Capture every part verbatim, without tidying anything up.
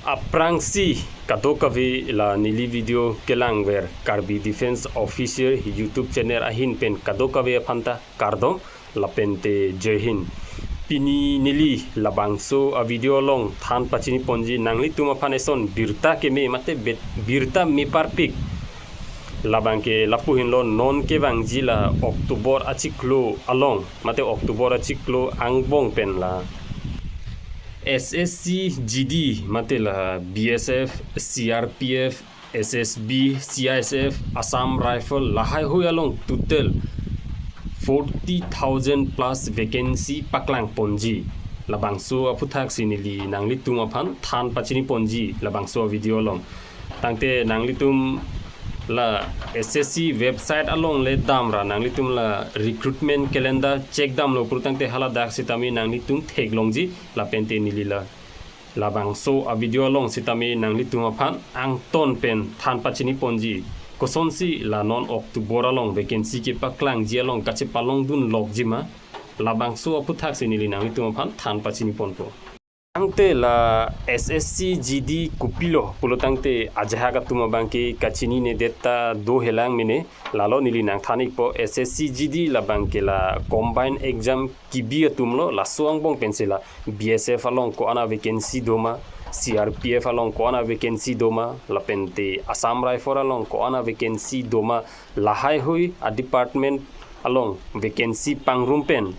Aphrangsi kadokave la neli video kelangver Karbi Defence Officer YouTube channel ahin pen kadokave aphanta kardom lapente Jai Hind. Pini neli labangso a video along than pachini ponji nanglitum aphan eson birta keme mate bet-, birta meparpik. Labangke lapu hinlo non kevangji la October achiklo along mate October achiklo angbong pen la S S C G D mate la B S F, C R P F, S S B, C I S F, Assam Rifle lahaihui along total forty thousand plus vacancy paklang ponji. Labangso aphuthaksi neli nanglitum aphan than pachini ponji labangso video along. Tangte nanglitum la S S C website along le damra nanglitum la recruitment calendar check damlo pulo tangte haladak sitame nanglitum theklongji lapente neli la labangso a video along sitame nanglitum aphan angton pen than pachini ponji. Kosonsi la non October along vacancy kepaklangji along kachepalongdun lokji ma, labangso aphuthaksi neli nanglitum aphan than pachini ponpo. Tangte la S S C G D kopilo pulo tangte ajahak atum abangke kachinine det ta do helang mene. Lalo neli nangthan ikpo, S S C G D labangke la combined exam kebi atumlo, laso angbong pensi la B S F along ko-an a vacancy doma, C R P F along ko-an a vacancy doma, lapente Assam Rifle along ko-an a vacancy doma, lahaihui a department along vacancy pangrum pen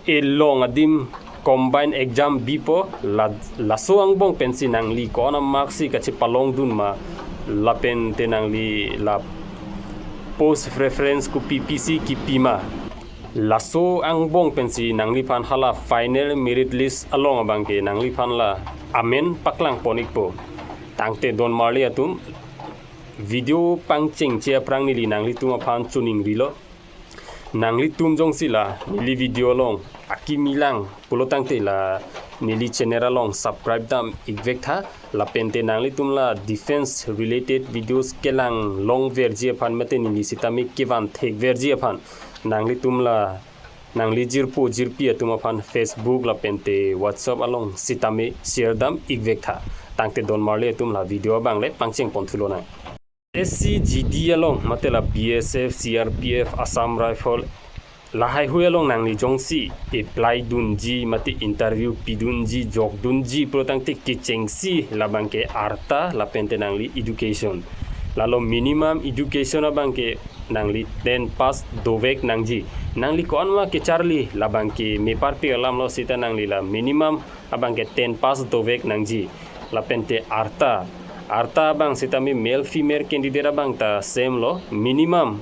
elong adim combined exam bipo. La, laso angbong pensi nangli ko-an a mark si kachepalongdun ma lapente nangli la post preference kopi pisi kipi ma. Laso angbong pensi nangliphan hala final merit list along abangke nangliphan la amen paklang pon ikpo. Tangte don marli atum, video pangchengche aphrang neli nanglitum aphan choningrilo. Nanglitum jongsi la neli video along akimi lang pulo tangte la neli channel along subscribe dam ikvek tha, lapente nanglitum la defence related videos kelang longverji aphan mate neli sitame kevan thekverji aphan nanglitum la nangli jirpo jirpi atum aphan Facebook lapente WhatsApp along sitame share dam ikvek tha. Tangte don marli atum, la video abang le pangcheng pon thulonang. S C G D along mate la B S F, C R P F, Assam Rifle lahaihui along nangli jongsi apply dunji mate interview pidunji jokdunji pulo tangte kechengsi labangke arta lapente nangli education. Lalo minimum education abangke nangli ten pass dovek nangji. Nangli ko-an ma kecharli labangke meparpik alamlo sita nangli la minimum abangke ten pass dovek nangji. Lapente arta, arta abang sitame male female candidate abang ta same lo, minimum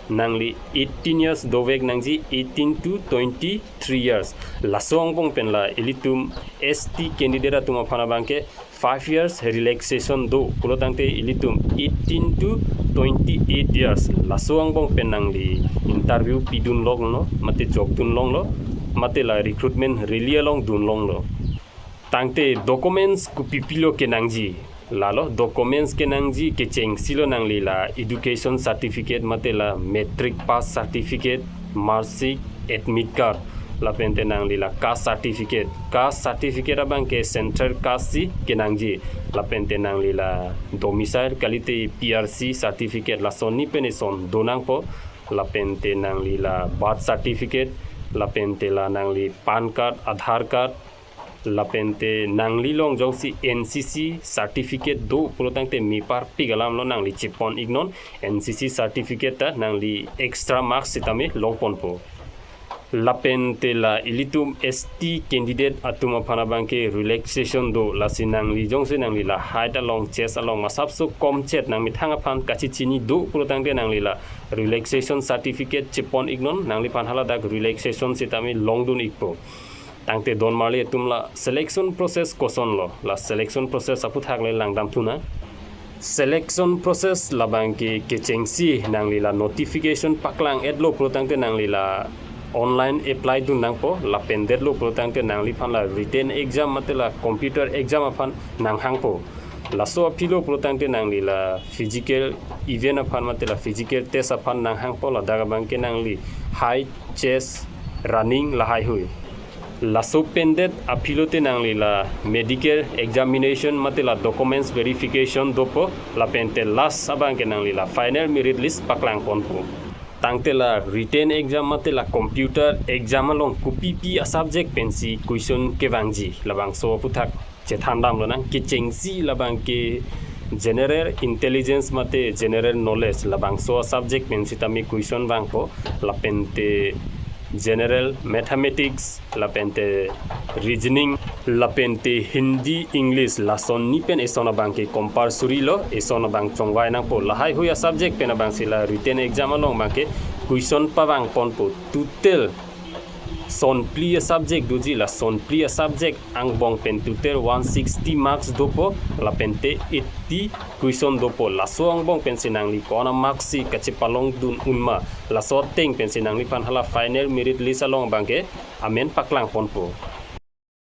nangli eighteen years dovek nangji, eighteen to twenty-three years. Laso angbong pen la ilitum S T candidate atum aphan abangke five years relaxation do pulo tangte ilitum eighteen to twenty-eight years. Laso angbong pen nangli interview pidun longlo mate jokdun longlo mate la recruitment rally along dun longlo. Tangte documents kopi pilo kenangji. Lalo documents kenangji kechengsi lo nangli la education certificate mate la matric pass certificate, mark sheet, admit card, lapente nangli la caste certificate. Caste certificate abangke central caste si kenangji. Lapente nangli la domicile kalite P R C certificate, laso ni pen eson do nangpo. Lapente nangli la birth certificate, lapente la nangli PAN card, Aadhaar card, lapente nangli along jongsi N C C certificate do pulo tangte meparpik alamlo, nangli chepon iknon. N C C certificate ta nangli extra marks sitame longponpo. Lapente la ilitum S T candidate atum aphan abangke relaxation do, lasi nangli jongsi nangli la height along, chest along masapso komchet nangmethang aphan kachechini do pulo tangte nangli la relaxation certificate chepon iknon, nangliphan haladak relaxation sitame longdun ikpo. Tangte don marli atum, la selection process kosonlo? La selection process aphuthak le langdam thunang. Selection process labangke kechengsi nangli la notification paklang-etlo pulo tangte nangli la online apply dun nangpo, lapen detlo pulo tangte nangliphan la written exam mate la computer exam aphan nanghangpo. Laso aphilo pulo tangte nangli la physical event aphan mate la physical test aphan nanghangpo, ladak abangke nangli height, chest, running lahaihui. Laso pendet aphi lote nangli la medical examination mate la documents verification dopo, lapente last abangke nangli la final merit list paklangponpo. Tangte la written exam mate la computer exam along kopipi a subject pensi question kevangji, labangso aphuthak chethandam lonang. Kechengsi labangke general intelligence mate general knowledge, labangso a subject pen sitame question vangpo, lapente general mathematics, lapente reasoning, lapente Hindi, English, lason ni pen eson abangke compulsory lo, eson abang chongvai nangpo. Lahaihui a subject pen abangsi la written exam along abangke question pavangponpo. Total son phli a subject doji, la son phli a subject angbong pen total one sixty marks dopo, lapente eighty question dopo. Laso angbong pensi nangli ko-an a marks si kachepalongdun unma, laso ateng pensi nangliphan hala final merit list along abangke amen paklangponpo.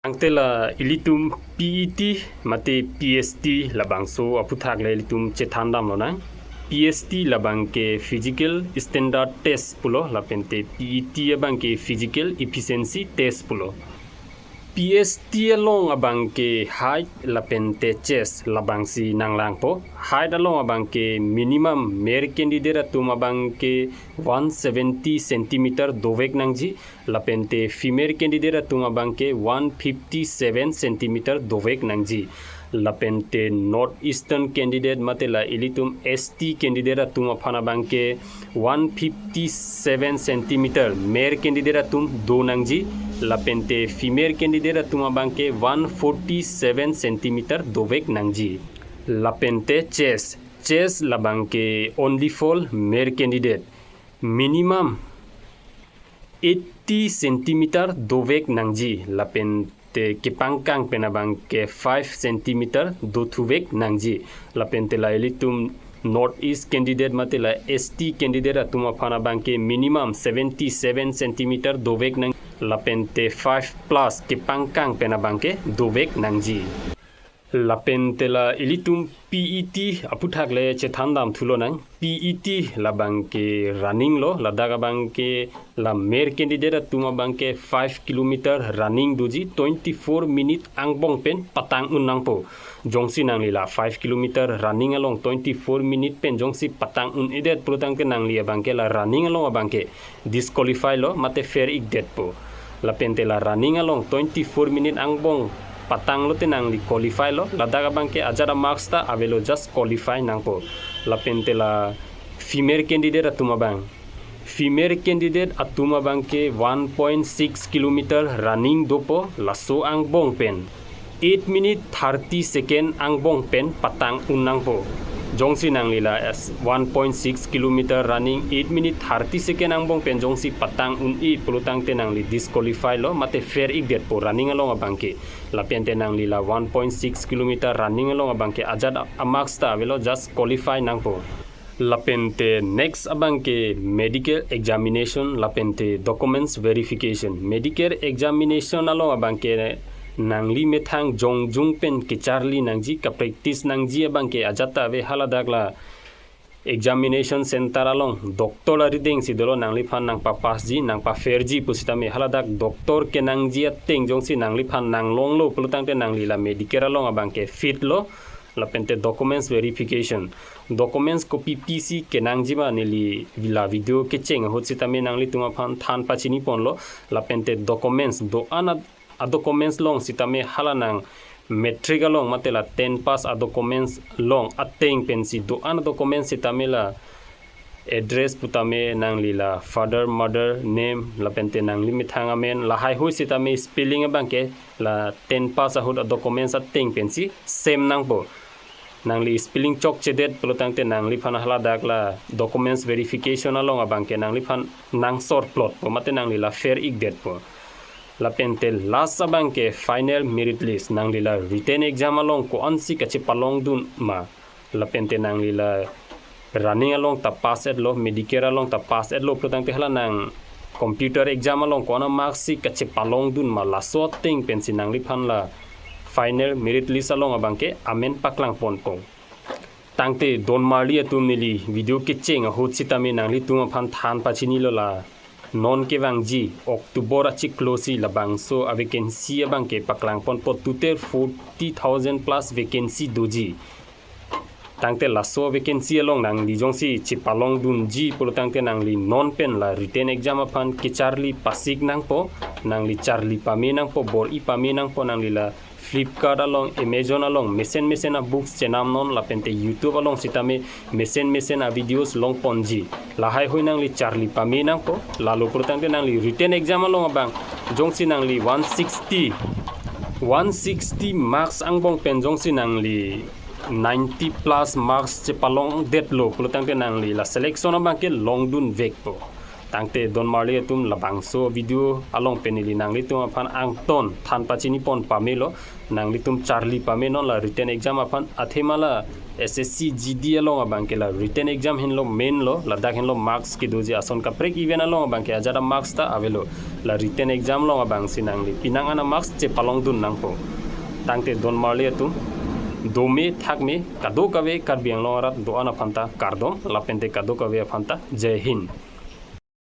Tangte la ilitum P E T mate P S T, labangso aphuthak le ilitum chethandam lonang. P S T labangke physical standard test pulo, lapente P E T abangke physical efficiency test pulo. P S T along abangke height lapente chest labangsi nanglangpo. Height along abangke minimum male candidate atum abangke one seventy centimeter dovek nangji, lapente female candidate atum abangke one fifty seven centimeter dovek nangji. Lapente North Eastern candidate mate la ilitum S T candidate atum aphan abangke one fifty seven centimeter male candidate atum do nangji, lapente female candidate atum abangke one forty seven centimeter dovek nangji. Lapente chest, chest labangke only for male candidate, minimum eighty centimeter dovek nangji, lapente kepangkang pen abangke five centimeter dothuvek nangji. Lapente la ilitum North East candidate mate la S T candidate atum aphan abangke minimum seventy seven centimeter dovek nang, lapente five plus kepangkang pen abangke dovek nangji. Lapente la ilitum P E T aphuthak le chethandam thu lonang. P E T labangke running lo, ladak abangke la male candidate atum abangke five kilometer running doji, twenty four minute angbong pen patang un nangpo. Jongsi nangli la five kilometer running along twenty four minute pen jongsi patang un-edet pulotangte nangli abangke la running along abangke disqualify lo mate fair-ikdetpo. Lapente la running along twenty four minute angbong patang lote nangli qualify lo, ladak abangke ajat a marks ta avelo, just qualify nangpo. Lapente la female candidate atum abang, female candidate atum abangke one point six kilometer running dopo, laso angbong pen eight minute thirty second angbong pen patang un nangpo. Jongsi nangli la as one point six kilometer running eight minute thirty second angbong pen jongsi patang un-e pulotangte nangli disqualify lo mate fair-ikdetpo running along abangke. Lapente nangli la one point six kilometer running along abangke ajat a marks ta avelo, just qualify nangpo. Lapente next abangke medical examination lapente documents verification. Medical examination along abangke nangli methang jongjung pen kecharli nangji, kapractice nangji abangke ajat ta ave. Haladak la examination center along doctor arideng si dolo, nangliphan nangpapassji, nangpafairji pusitame. Haladak doctor kenangji ateng jongsi nangliphan nanglonglo pulotangte nangli la medical along abangke fit lo, lapente documents verification. Documents kopipi si kenangji ma neli la video kecheng ahut sitame nanglitum aphan than pachiniponlo. Lapente documents do-an a, a documents long sitame hala nang matric along mate la ten pass a documents long ateng pensi do-an a documents sitame la address putame nangli la father mother name lapente nangli methang amen lahaihui sitame spelling abangke la ten pass ahut a documents ateng pensi same nangpo. Nangli spelling chokchedet pulotangte nangliphan haladak la documents verification along abangke nangliphan nangsorplotpo mate nangli la fair-ikdetpo. Lapente last abangke final merit list, nangli la written exam along ko-ansi kachepalongdun ma. Lapente nangli la running along ta pass-etlo, medical along ta pass-etlo pulotangte hala nang computer exam along ko-an a marks si kachepalongdun ma, laso ateng pensi nangliphan la final merit list along abangke amen paklangponpo. Tangte donmarli atum, neli video kecheng ahut sitame nanglitum aphan than pachinilo, la non kevangji October achiklo si labangso a vacancy abang ke paklangponpo, total forty thousand plus vacancy doji. Tangte laso vacancy along nangli jongsi chepalongdunji pulo tangte nangli non pen la written exam aphan kecharli pasik nangpo, nangli charli pame nangpo, bor-i pame nangpo, nangli la Flipkart along, Amazon along mesen mesen a books chenam non, lapente YouTube along sitame mesen mesen a videos longponji. Lahai hui nangli charli pame nangpo. Lalo pulo tangte nangli written exam along abang jongsi nangli one sixty, one sixty marks angbong pen jongsi nangli ninety plus marks chepalongdetlo pulo tangte nangli la selection abang ke longdun vekpo. Tangte don marli atum, labangso video along pen neli nanglitum aphan angton than pachinipon pamelo, nanglitum charli pame non la written exam aphan. Athema la S S C G D along abang ke la written exam henlo main lo, ladak henlo marks kedoji ason kaprek, even along abang ke ajat a marks ta avelo. La written exam along abang si nangli pinang an a marks chepalongdun nangpo. Tangte don marli atum, dome thakme, kadokave Karbi Anglong arat do-an aphan ta kardom, lapente kadokave aphan ta Jai Hind.